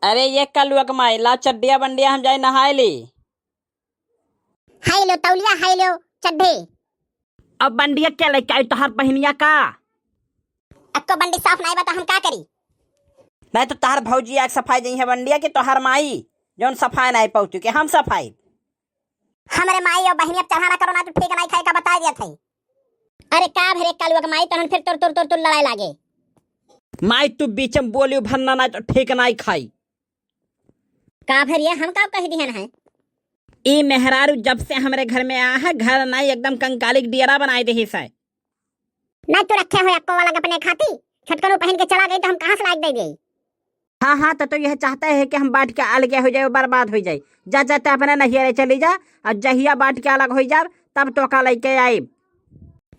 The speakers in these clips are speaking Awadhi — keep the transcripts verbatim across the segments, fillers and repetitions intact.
अरे ये कलुआ के माई, ला चड्डिया बंडिया हम जाई नहाए ली। हाय लो तौलिया, हाय लो चड्ढे। अब बंडिया क्या लेके आई तोहार बहिनिया का? अक्को बंडी साफ नाई बा त हम का करी? नाई तो तोहार भौजी आके सफाई जइहैं बंडिया कि तोहार माई, जौन सफाई नाई पौतू के हम सफाई। हमरे माई और बहिनिया पे चढ़ा ना करो, ना तो ठीक नाई खाए का बताइ दिया था। अरे का भरे कलुआ के माई, तोहन फिर तुर तुर तुर तुर लड़ाई लागे। माई तू बीच में बोली भरना, नाई तो ठीक नाई खाई। का भरिया, हम का कह दिहन है? ई मेहरारू जब से हमरे घर में आ है, घर नाई एकदम कंकाली के डेरा बनाए देहिस है। नाई तू रखे हो अक्को अलग अपने खाती, छोटकनू पहिन के चला गई तो हम कहाँ से लाइके दे देई? हाँ, हाँ, तो, तो यह चाहता है कि हम बांट के अलगे हो जाए, बर्बाद हो जाए। जा, जा, ते अपने नहियरे चली जा, और जहिया बांट के अलग हो जाब, तब तोका लइके आइब।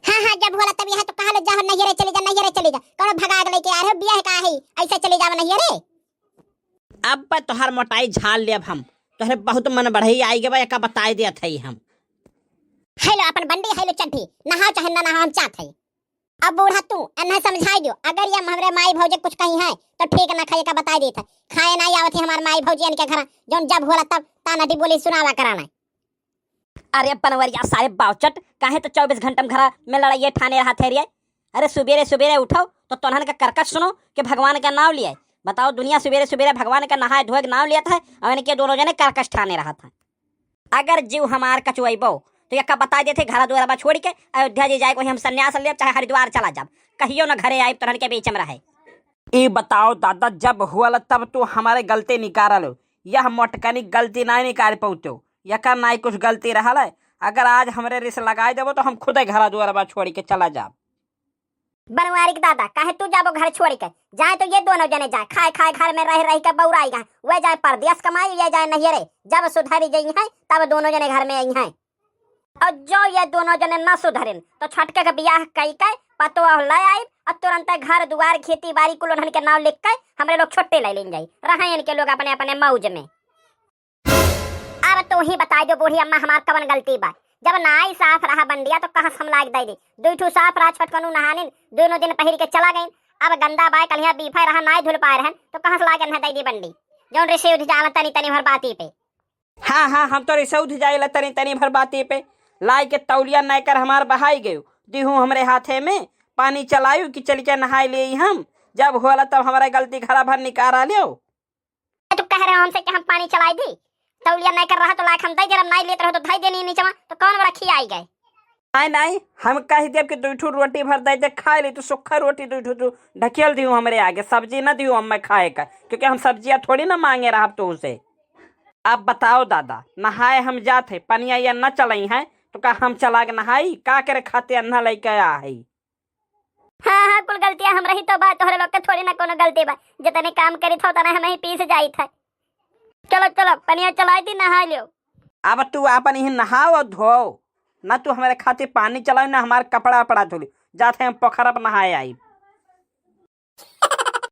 हाँ, हाँ, जब होला तब यहाँ तो कहा ले, जा हो नहियरे चली जा, नहियरे चली जा। कौनो भगा के लइके आ रहे हो, बियाह का है, ऐसे चली जाओ नहियरे। अब तोहार मोटाई झाड़ लेब हम। तोहरे बहुत मन बढ़ई आई गवा, एका बताए देत हई हम। हेलो अपन बंडी, हेलो चड्ढी, नहाओ चाहे ना नहाओ, हम चाहत हई। अब बूढ़ा तू एन्हे समझाई दियो, अगर ये हमरे माई भौजी कुछ कही है तो ठीक ना खाए, एका बताए देत है। खाए ना आवत है हमार माई भौजी इनके घर, जौन जब होला तब ताना डी बोली सुनावा कराना। अरे बनवरिया सारे बावचट, काहे तो चउबीस घंटा में घरा में लड़ाइये ठाने रहत है रे? अरे सुबेरे सुबेरे उठो तो तोहन का करकट सुनो कि भगवान का नाव लियाए। बताओ दुनिया सुबेरे सुबेरे भगवान का नहाए धोए के नाव लियत है और इनके दोनों जने करकट ठाने रहत है। अगर जीव हमार कचुआइबो तो यक्का बताइ देत है, घरा दुआरा बा छोड़ि के अयोध्या जी जाए, वहीं हम संन्यास लेब चाहे हरिद्वार चला जाब, कहियो न घरे आइब तोहन के बीच में रहे। ई बताओ दादा, जब हुअल तब तू हमारे गलती निकाल लो, यह मोटकनी गलती नाई निकाल पउतो, यका नाई कुछ गलती रहल है। अगर आज हमरे रिस लगाई देबो तो हम खुदे घरा दुआरा बा छोड़ि के चला जाब। बनवारी के दादा, काहे तू जाबो घर छोड़ि के? जाए तो ये दोनों जने जाए, खाए खाए घर में रह रह के बौराई गए, वह जाए परदेस कमाई, ये जाए नहियरे। जब सुधरी जइहैं तब दोनों जने घर में अइहैं। और जो ये दोनों जने न सुधरिन तो छोटके के बियाह कई के पतोह ले आइब और तुरंते घर दुआर खेती बारी कुल उन्हन के नाव लिख के हमरे लोग छुट्टी ले लेन जाई, रहें इनके लोग अपने अपने मौज में। अब तू ही बताइ दो बूढ़ी अम्मा, हमार कवन गलती बा? जब नाई साफ रहा बंडिया तो कहाँ से हम लाइके दइ दी? दुइ ठू साफ रहा छोटकनू नहानिन, दोनों दिन पहिर के चला गइन। अब गंदा बाय कलिया बीफे रहा, नाई धुल पाए रहन तो कहाँ से लाइके इन्हें दइ दी बंडी? जौन रिसे उठ जाला तनी तनी भर बाती पे। हाँ, हाँ, हम तो रिसे उठ जाइला तनी तनी भर बाती पे। लाइके तौलिया नैकर हमार बहाई गयो, दिहू हमरे हाथे में, पानी चलायू कि चलि के नहाए लेई हम। जब होला तब हमारा गलती घरा भर निकारा लेओ। तू कह रहे हो हमसे कि हम पानी चलाइ दी? तौलिया नैकर रहा तो लाइके हम दइ दे, नाई लेत रहो तो धइ देनी नीचवा, तो कौन बड़ा खियाई गए? नाई, नाई, हम कहि देब कि दुइ ठू रोटी भर दइ दे, खाइ ली तू सुक्खा रोटी दुइ ठू, तू ढकेल दिहू हमरे आगे, सब्जी न दिहू हमें खाए का, क्योंकि हम सब्जिया थोड़ी न माँगे रहब तोहसे। अब बताओ दादा, नहाए हम जात है, पनिया या न चलइहैं, तो का हम चला के नहाई? का करे खातिर अन्ना लइके आ है? हाँ, हाँ, कुल गलतिया हमरे ही तो बा, तोहरे लोग के थोड़ी ना कोनो गलती बा। जितने काम करित हो, उतने हमहीं पीस जाइत है। चलो, चलो, पनिया चलाइ दी, नहाइ लियो। अब तू आपन इही नहाओ और धोओ, ना तू हमरे खातिर पानी चलाओ, ना हमार कपड़ा वपड़ा धो लियो। जात है हम पोखरा पर नहाए आई।